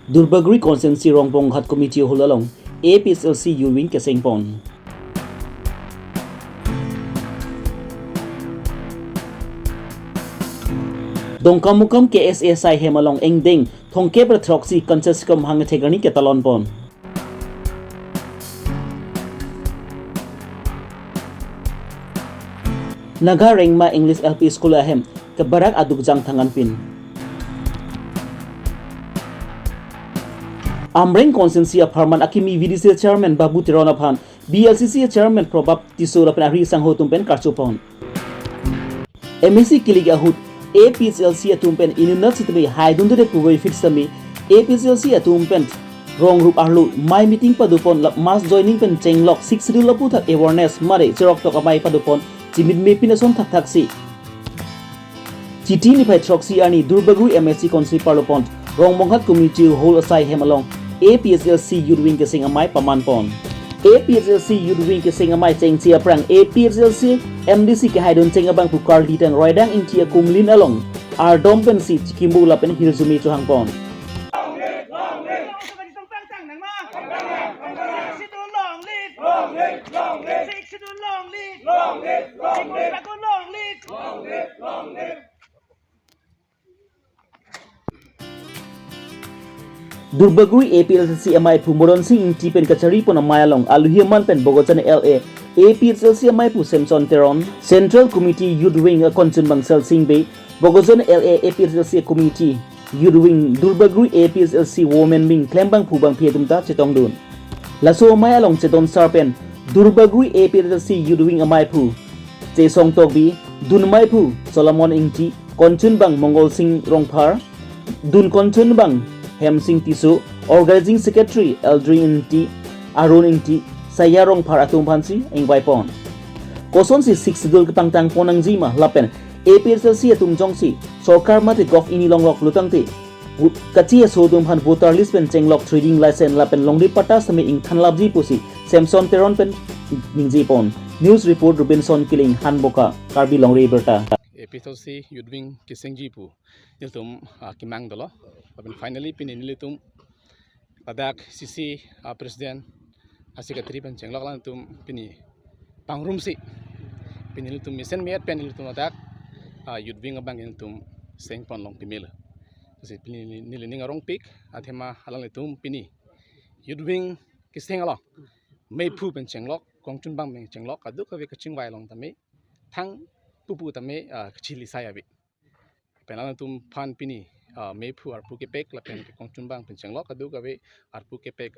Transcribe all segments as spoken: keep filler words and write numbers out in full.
Durbagori Constituency Rongbonghat Community Hall along A P H L C Youth Wing kesengpon. Dongkamukam K S A S I hem along angdeng thomkep ra throksi Consensus Committee hang thek arni ketalonpon. Naga Rengma English L P School ahem kebarak aduk jangthangan pin. Amreng Constituency apharman akimi V D C Chairman Babu Teron aphan B L C C Chairman Probab Tisso lapen ari sangho atum pen karchupon. M A C kilik ahut A P H L C atum pen inutnat sitame haidunde puvoiphit sitame A P H L C atum pen rong rup arlo mei meeting padopon la mass joining pen chenglok Sixth Schedule aputhak awareness mare cheroktok amei padopon chimit mepin ason thakthaksi. Chiti niphai throksi arni Durbagori M A C Constituency parlopon Rongbonghat Community Hall asai hem along A P H L C Youth Wing keseng amei pamanpon. A P H L C Youth Wing keseng amei chengche aphrang A P H L C M D C kehaidun cheng abangphu Karli Tang Roidang Ingti akumlin along ardom pensi chikimbu lapen hirjume chohangpon. Durbagori A P H L C amei phu Moron Sing Ingti pen kacharipon amei along aluhi aman pen Bokajan L A A P H L C amei phu Samson Teron, Central Committee Youth Wing akonchun bang Sel Sing Bey, Bokajan L A A P H L C Committee Youth Wing, Durbagori A P H L C Women Wing klembangphu bangphi atum ta chetongdun. Laso amei along chedon sar pen Durbagori A P H L C Youth Wing amei phu Chesong Tokbi, dun amei phu Solomon Ingti, konchun bang Mongol Sing Rongphar, dun konchun bang Hem Sing Tisso, Organizing Secretary Eldrin Ingti, Arun Ingti, Saya Rongphar atum aphansi ingvaipon. Kosonsi Sixth Schedule kepangtangpon nangjima lapen A P H L C atum jongsi sorkar mate govt-in longlok lutangte, vo-, kachi aso atum aphan voter list pen chenglok trading license lapen longri patta sitame ingthanlapji pusi Samson Teron pen ningjepon. News report Robinson Killing, Hanboka, Karbi Longri Abirta. A P H L C Youth Wing kesengji pu nelitum, ah, kemang dolo. Lapen finally pini nelitum ladak C C, ah, President, ah, Secretary pen chenglok alangtum pini pangrumsi pini nelitum mesen me-et pen nelitum ladak, ah, Youth Wing abang nelitum sengpon long pemelo. Lasi pini neli, neli ning arongpik, athema alanglitum pini Youth Wing keseng along meiphu pen chenglok, kongchunbang pen chenglok, kadokave kachingvai along tame, thang pupu tame, ah, kachili sai ave. Pen alangtum aphan pini, ah, meiphu arpu kepek lapen kongchun bang pen chenglok kadokave arpu kepek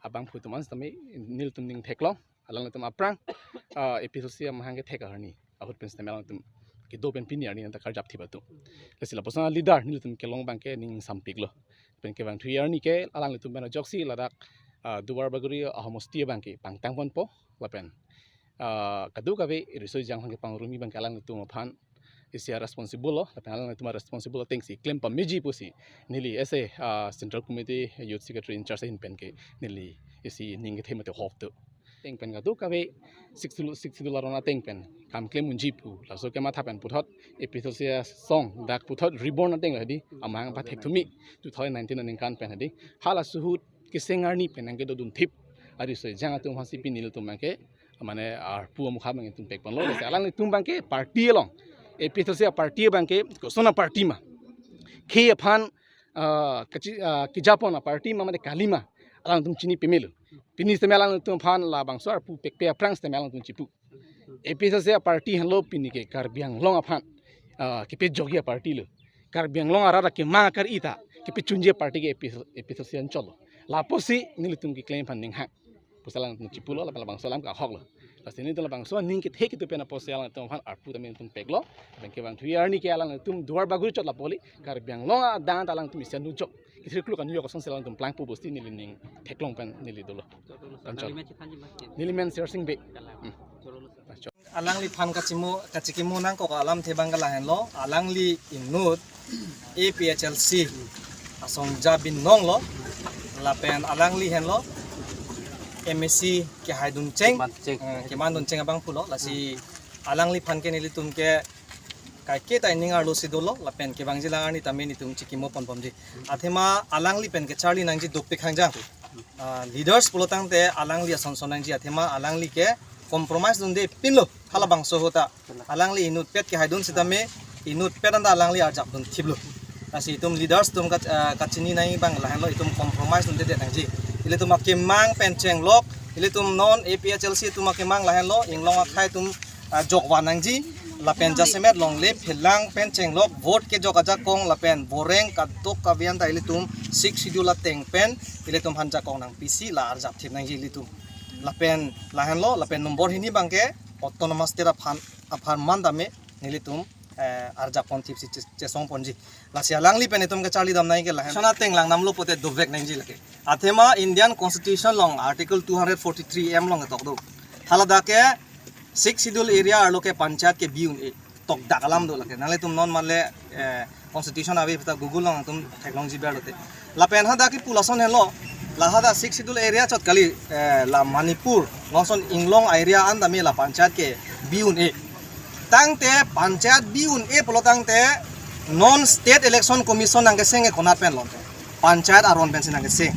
abangphu atum an sitame nelitum ning theklong, alangtum aphrang, ah, A P H L C amahang kethek arni ahut pen sitame alangtum kedo pen pini arni anta karjap thip atum. Lasi lapuson a leader nelitum kelong abangke ning sampiklo. Pen kevang thui arni ke alanglitum pen ajoksi ladak, ah, Duarbagori ahomosti abangke pangtangponpo lapen ah, kadokave riso ejang aphan kepangrumji abangke alanglitum aphan isi a-responsible lo, lapen alanglitum a-responsible atengsi klem pameji pusi neli as a, ah, Central Committee Youth Secretary in charge ahin pen ke neli isi ning kethe mate hok tu. Ateng pen kadokave Sixth Schedule, Sixth Schedule aron ateng pen kam klem unji pu laso kematha pen puthot A P H L C asong dak puthot reborn ateng hadi amahang pathek thumi two thousand nineteen aningkan pen hadi hala suhut keseng arni pen nangkedodun thip ariso ejang atum aphansi pini nelitum abangke mane arpu amukha abang nelitum pekponlo. Lasi alanglitum abangke party along, A P H L C a-party abangke koson a-party ma, khei aphan, ah, kachi, ah, kejapon a-party ma mate kali ma, alangtum chini pemelo. Pini sitame alangtum aphan labangso arpu pekpe aphrang sitame alangtum chipu. A P H L C a-party henlo pini ke Karbi Anglong aphan, ah, kepejokji a-party lo. Karbi Anglong arat akemang akar-i ta kepechunji a-party ke A P H L C, A P H L C anchot lo. Lapusi nelitum keklem aphan ning hang pusi alangtum chipulo, lapen labangso alam ke ahok lo. Lasi nelitum labangso aning kethe kedo pen apotsi alangtum aphan arpu tame nelitum peklo. Lapen kevang thui arni ke alangtum Duarbagori chot lapu kali, Karbi Anglong adang ta alangtum isi anujok, kethirkluk anujok asonsi alangtum plangpo pusi neli ning theklong pen neli dolo. Anchot. Neli men Sir Sing Bey. Hmm. Anchot. Alangliphan kachimo, kachikimo nangkok alamthe abang ke lahenlo, alangli inut A P H L C asong jabin nonglo, lapen alangli henlo M A C kehaidun cheng, keman cheng. Eh, keman dun cheng abangphu lo, lasi alangliphan ke nelitum ke Kaike ta ining arlo si dolo, lapen kevangji lang arni tame netum chikimo ponbomji. Athema alangli pen kecharli nangji dopik hangjang. Ah, leaders pulo tangte alangli ason son nangji, athema alangli ke compromise dunde pinlo, halabangso ahut ta. Alangli inutpet kehaidun sitame, inutpet anta alangli arjapdun thiplo. Lasi itum leaders atum kat-, ah, kachini nangji abang lahenlo, itum compromise dunde det nangji. Ilitum akemang pen chenglok, ilitum non A P H L C atum akemang lahenlo, inglong akhei atum, ah, jokvan nangji, lapen jasemet longle phelang pen chenglok, vote kejok ajakong lapen voreng kadokave anta ilitum Sixth Schedule ateng pen ilitum aphan jakong nangpisi la arjap thip nangji ilitum. Lapen lahenlo, lapen nombor hini abangke autonomous state aphan, apharman tame nelitum, eh, arjap pon thipsi che-, chesong ponji. Lasi alangli pen itum kecharli dam nangji ke lahen. Sona ateng lang namlo pote dovek nangji lake. Athema Indian Constitution along Article two hundred forty-three M along ketok do. Haladak ke Sixth Schedule area arlo ke panchayat ke bi un-e. Tokdak alam do lake. Nanglitum non manle, eh, Constitution ave puta Google along itum theklongji ber lote. Lapen hadak ke pu lason henlo. La hadak Sixth Schedule area chot kali, eh, la Manipur along ason inglong area anta me la panchayat ke bi un-e. Tangte panchayat bi un-e pulo tangte non State Election Commission nangkeseng ke konat pen lonte. Panchayat aron pensi nangkeseng.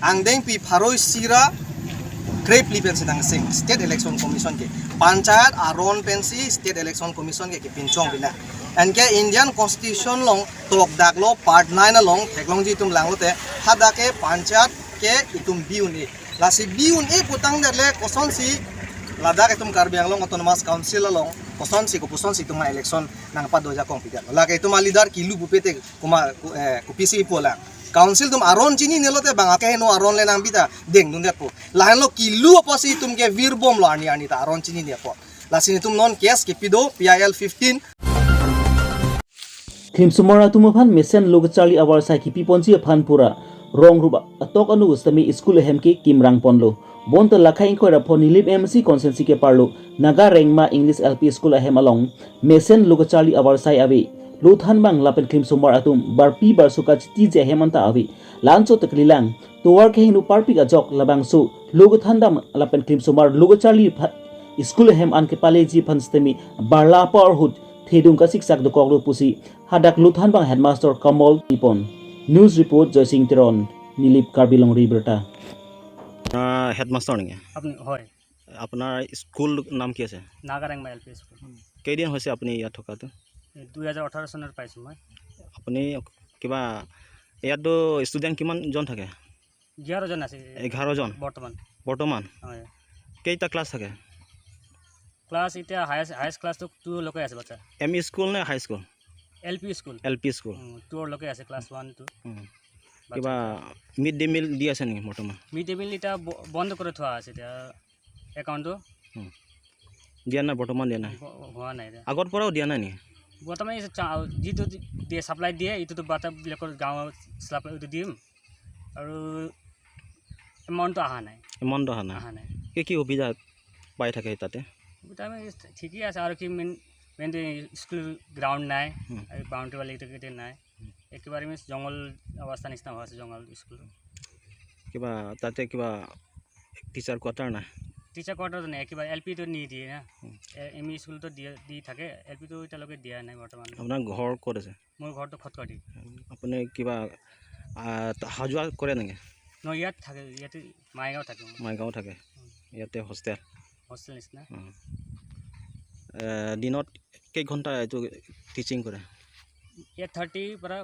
Angdengpi pharo isi ra krephli pensi nangkeseng State Election Commission ke. Panchayat aron pensi State Election Commission ke kepinchong pina. Anke Indian Constitution along tokdak lo part nine along theklongji itum lang lote hadak ke panchayat ke itum bi un-e. Lasi bi un-e pu tangdet le kosonsi ladak itum Karbi Anglong Autonomous Council along kosonsi kopusonsi itum election nangpado jakong pidet. Lake itum aleader kilu pupe te kuma, ku-, eh, kopisi ipo lang. Council atum aron chinine lote bang akeheno aron le nangbi ta dengdundetpo. Lahenlo kilu apotsi itum ke virbomlo arni arni ta aron chinine apot. Lasi netum non case kepi do P I L fifteen. Klimsomar atum aphan mesen lo kecharli avarsai kepi ponji aphan pura rong rup atok anu sitame school ahem ke kimrang ponlo. Bonta lakhai ingkoi ra pho Nilip M A C constituency keparlo Naga Rengma English L P School ahem along mesen lo kecharli avarsai ave. Lo thanbang lapen klimsomar atum barpi barso kachitiji ahem anta ave. La-anchot ta kalilang. Tovar kehingno parpik ajok labangso lo kethandam lapen klimsomar lo kecharli pha-, school ahem an kepaleji aphan sitame barla apor ahut thedung kasiksak dokoklo pusi hadak lo thanbang headmaster Kamal pi pon. News report Joysing Teron, Nilip Karbi Longri Abirta. আহ, হেডমাষ্টাৰ নেকি? আপুনি হয়। আপোনাৰ স্কুল নাম কি আছে? নাগাৰেংমা এল P school. কেইদিন হৈছে আপুনি ইয়াত থকাটো? এই দুই হাজাৰ ওঠৰ চনত পাইছোঁ মই। আপুনি কিবা ইয়াততো ষ্টুডেণ্ট কিমানজন থাকে? এঘাৰজন আছে। এঘাৰজন? বৰ্তমান। বৰ্তমান? হয়। কেইটা ক্লাছ থাকে? ক্লাছ এতিয়া হায়েষ্ট, হায়েষ্ট ক্লাছটো টুলৈকে আছে বাচ্ছা। এম ই স্কুল নে high school? L P school. L P school. উম, টুলৈকে আছে, ক্লাছ ওৱান, টু। উম। বাচ্ছা কিবা আছে। মিড ডে মিল দি আছে নেকি বৰ্তমান? মিড ডে মিল এতিয়া ব-, বন্ধ কৰি থোৱা আছে এতিয়া। একাউণ্টটো? হুম। দিয়া নাই, বৰ্তমান দিয়া নাই? হ-, হোৱা নাই এতিয়া। আগৰ পৰাও দিয়া নাই নেকি? বৰ্তমান এই চা-, যিটো দি-, দিয়ে, ছাপ্লাই দিয়ে, এইটোতো বাচ্চাবিলাকৰ গাঁৱৰ ছাপ্লাই এইটো দিম। আৰু এমাউণ্টটো অহা নাই। এমাউণ্টটো অহা নাই? অহা নাই। কি কি সুবিধা পাই থাকে তাতে? সুবিধা মানে ঠিকেই আছে, আৰু কি মেইন, মেইনটো স্কুল গ্ৰাউণ্ড নাই, হুম। আৰু বাউণ্ডেৰী ৱাল এইটো গোটেই নাই। একেবাৰে মিছ জংঘল অৱস্থা নিচিনা হৈ আছে, জংঘল স্কুল। কিবা তাতে কিবা টিচাৰ কোৱাৰ্টাৰ নাই? টিচাৰ কোৱাৰ্টাৰটো নাই, একেবাৰে এল পিটো নিদিয়ে না। হুম। এ-, এম ই স্কুলটো দিয়ে, দি থাকে, এল পিটো এতিয়ালৈকে দিয়া নাই বৰ্তমান। আপোনাৰ ঘৰ ক'ত আছে? মোৰ ঘৰটো খটখটি। আপুনি কিবা, আহ, অহা যোৱা কৰে নেকি? ন, ইয়াত থাকে, ইয়াতে মাইগাঁও থাকে। মাইগাঁও থাকে। হুম। ইয়াতে হোষ্টেল? হোষ্টেল নিচিনা। হুম। এ, দিনত কেই ঘণ্টা এইটো টিচিং কৰে? এইট থাৰ্টিৰ পৰা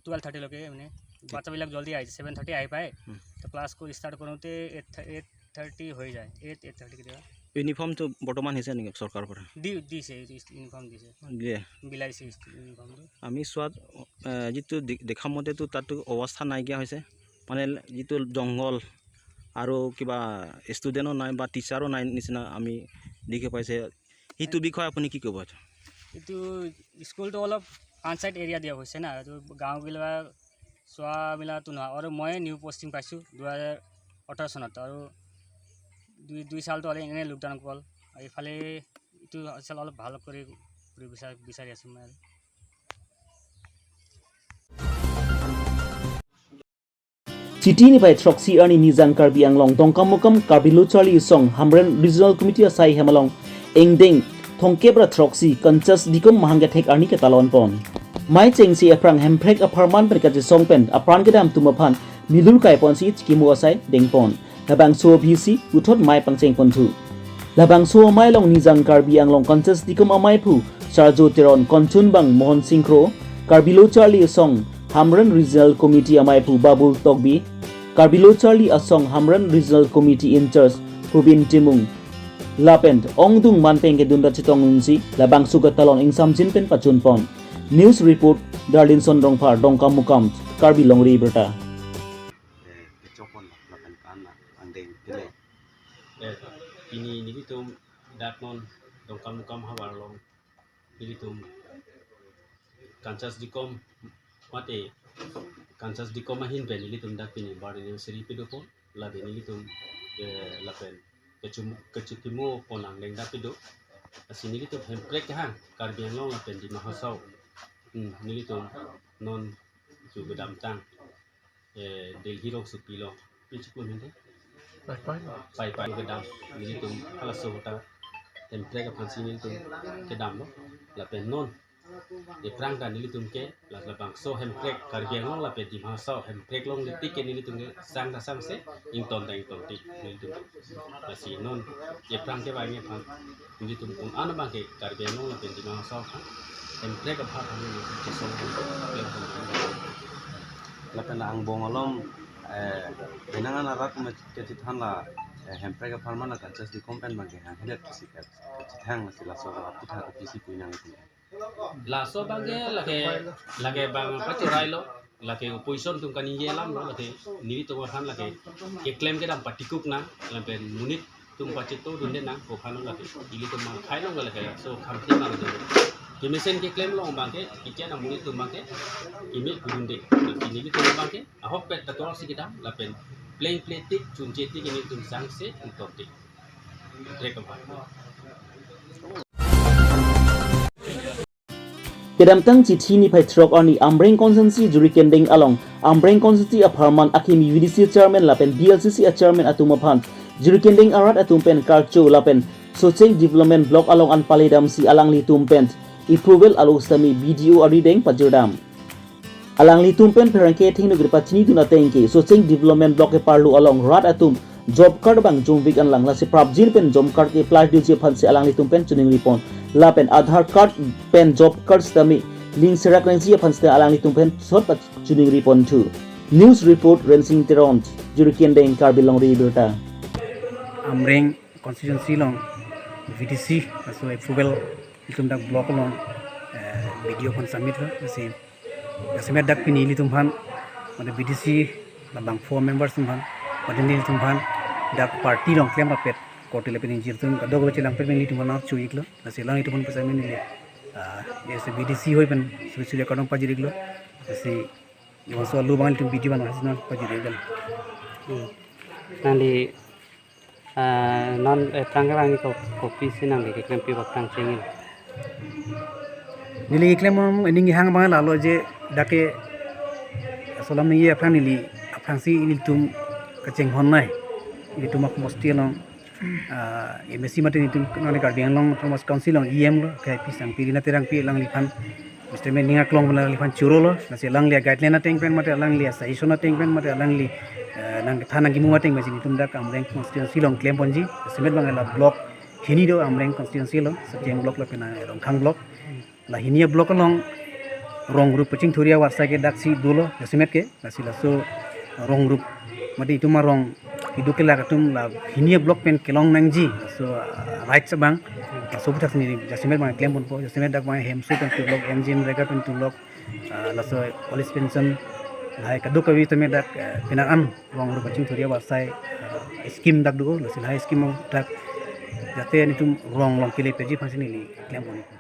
টুৱেলভ থাৰ্টিলৈকে মানে। বাচ্চাবিলাক জল্দি আহি, ছেভেন থাৰ্টি আহি পায়। হুম। তো ক্লাছটো ষ্টাৰ্ট কৰোঁতে এইট থা-, এইট থাৰ্টি হৈ যায়, এইট, এইট থাৰ্টি কেতিয়াবা। ইউনিফৰ্মটো বৰ্তমান হৈছে নেকি চৰকাৰৰ পৰা? দি-, দিছে, ইউনিফৰ্ম দিছে। দিয়ে। বিলাইছে ইউনিফৰ্মটো। আমি চোৱাত, এ, যিটো দে-, দেখা মতেতো তাততো অৱস্থা নাইকিয়া হৈছে, মানে যিটো জংঘল আৰু কিবা ষ্টুডেণ্টো নাই বা টিচাৰো নাই নিচিনা আমি দেখি পাইছে। সেইটো বিষয়ে আপুনি কি ক'ব? এইটো স্কুলটো অলপ আনচাইড এৰিয়া দিয়া হৈছে না, এইটো গাঁওবিলাক চোৱা মেলাটো নহয়। আৰু মই নিউ পষ্টিং পাইছোঁ দুহেজাৰ ওঠৰ চনত, আৰু দুই, দুই চালটো অলপ এনেই লকডাউন গ'ল। আৰু এইফালে এইটো আচল অলপ ভাল কৰি, কৰি বিচাৰ-, বিচাৰি আছোঁ মই আৰু। Chiti niphai throksi arni nijang Karbi Anglong Dongkamukam Karbi Lo Charli Asong Hamren Regional Committee asai hem along ingdeng thongkep ra throksi Kanchas Dikom mahang kethek arni ketalon pon. Mai chengsi aphrang Hemprek apharman pen kachesong pen apran kedam atum aphan milur kai ponsi chikimo asai dengpon. Labangso aphi si puthot mai pangcheng ponthu. Labangso amei along Nijang Karbi Anglong Kanchas Dikom amaiphu Sarjo Teron, konchunbang Mohon Sing Kro, Karbi Lo Charli Asong Hamren Regional Committee amaiphu Babul Tokbi, Karbi Lo Charli Asong Hamren Regional Committee in-charge Phubin Timung, lapen ongdung manpeng kedun ra chetong unsi labangso ketalon ingsamjin pen pachun pon. News report, Darlinson Rongphar, Dongkamukam, Karbi Longri Abirta. Eh, kechokon lapen kan na angdeng pile. Eh, pini nelitum dak non Dongkamukam havar along nelitum Kanchas Dikom mate Kanchas Dikom ahin pen nelitum dak pini birth anniversary pido pon, lapen nelitum, eh, lapen kechum-, kechikimo pon angdeng dak pido. Lasi nelitum Hemprek kehang Karbi Anglong lapen Dima Hasao. Hmm, nelitum non chu kedamtang, eh, Delhi rongsopi along. Pi chiklo hinte? Pai pai. Pai pai kedam. Nelitum halaso ahut ta Hemprek aphansi nelitum kedamlo. Lapen non aphrang ta nelitum ke la labangso Hemprek Karbi Anglong lapen Dima Hasao Hemprek longle tik ke nelitum ke sang ta sangse, ington ta ington tik nelitum. Lasi non aphrang kevangji aphan nelitum un-an abang ke Karbi Anglong lapen Dima Hasao aphan Hemprek aphan nelitum chesong. Lapen angbong along, eh, penang an arat me kachethan la, eh, Hemprek apharman la Kanchas Dikom pen abang ke hanghedet si kachethang si laso arat aphuthak aphi si pu nangji. Laso abang ke lake, lake bang pachorai lo, lake opposition atum kaningje alam lo, lake nelitum aphan lake keklem kedam patikuk nang, lapen monit atum pachito dunde nang, ko aphan lo lake, ilitum mangkhai long lake, so khamthe nang do. Kemesen keklem along abang ke, ikia na monit atum abang ke, kimi dunde, lake nelitum abang ke, ahokpet ta tor si kedam, lapen pleng ple tik, chunche tik, nelitum sangse, ington tik. Hemprek aphan. Kedamtang Chiti niphai throk arni Amreng constituency Jirikindeng along Amreng constituency apharman akimi V D C chairman lapen B L C C a chairman atum aphan Jirikindeng arat atum pen karcho lapen Socheng Development Block along an paledamsi alanglitum pen approval alo sitame B D O arideng pajirdam. Alanglitum pen pherangke athengno kepachini dun ateng ke Socheng Development Block keparlo along rat atum job card abang jumvik anlang, lasi prapjin pen job card ke-apply dunji aphansi alanglitum pen choningri pon. Lapen Aadhaar card pen job card sitame link serak nangji aphan sita alanglitum pen sot pachoningri ponthu. News report, Rensing Teron, Jirikindeng, Karbi Longri Abirta. Amreng constituency along V D C, laso approval ilitum dak block along, eh, B D O aphan submit lo, lasi jasemet dak pini ilitum aphan, mane V D C labangphu members atum aphan, mane nelitum aphan dak party along klem rapet, korte lapen ingjir atum kadokave chelangpet pen ilitum aphan nang chu-iklo, lasi alanglitum aphan pasamin neli, ah, as a V D C hoi pen suri suri akardom pajir-iklo, lasi laso alu abang ilitum B D O aphan nang pajir-iklo. Hmm. Nangli, ah, non, eh, aphrang kevangji ko, kopisi nangli keklempi bak tang chengil? Neli keklem aning kehang abang lalo je dak ke aso alam ningje aphrang neli aphrangsi ilitum kachinghon nai. Ilitum akhei mosti along, ah, M A C mate nelitum nang Karbi Anglong Autonomous Council along E M lo, K I P Sangpi Rina Terangpi alangliphan, Mister Mening Aklong alangliphan churolo, lasi alangli guideline ateng pen mate alangli suggestion ateng pen mate alangli, eh, nangkethan nangkimu ateng pen si nelitum dak Amreng constituency along klem ponji, jasemet abang la block hini do Amreng constituency along, Socheng block lapen Rongkhang block. La hini ablock along rong rup kachingthurji avarsai ke daksi dolo, jasemet ke, lasi laso rong rup, mate itum arong keduk kelak atum la hini ablock pen kelong nangji, laso, ah, rights abang, laso aphuthak si neli jasemet abang klem ponpo, jasemet dak abang hemso pen tulok, M G N Rega pen tulok, ah, laso old age pension, lahai kadokave tame dak, ah, penang an rong rup kachingthurji avarsai, ah, scheme dak do, lasi lahai scheme dak jate nelitum rong along kelepeji aphansi neli klem ponpo.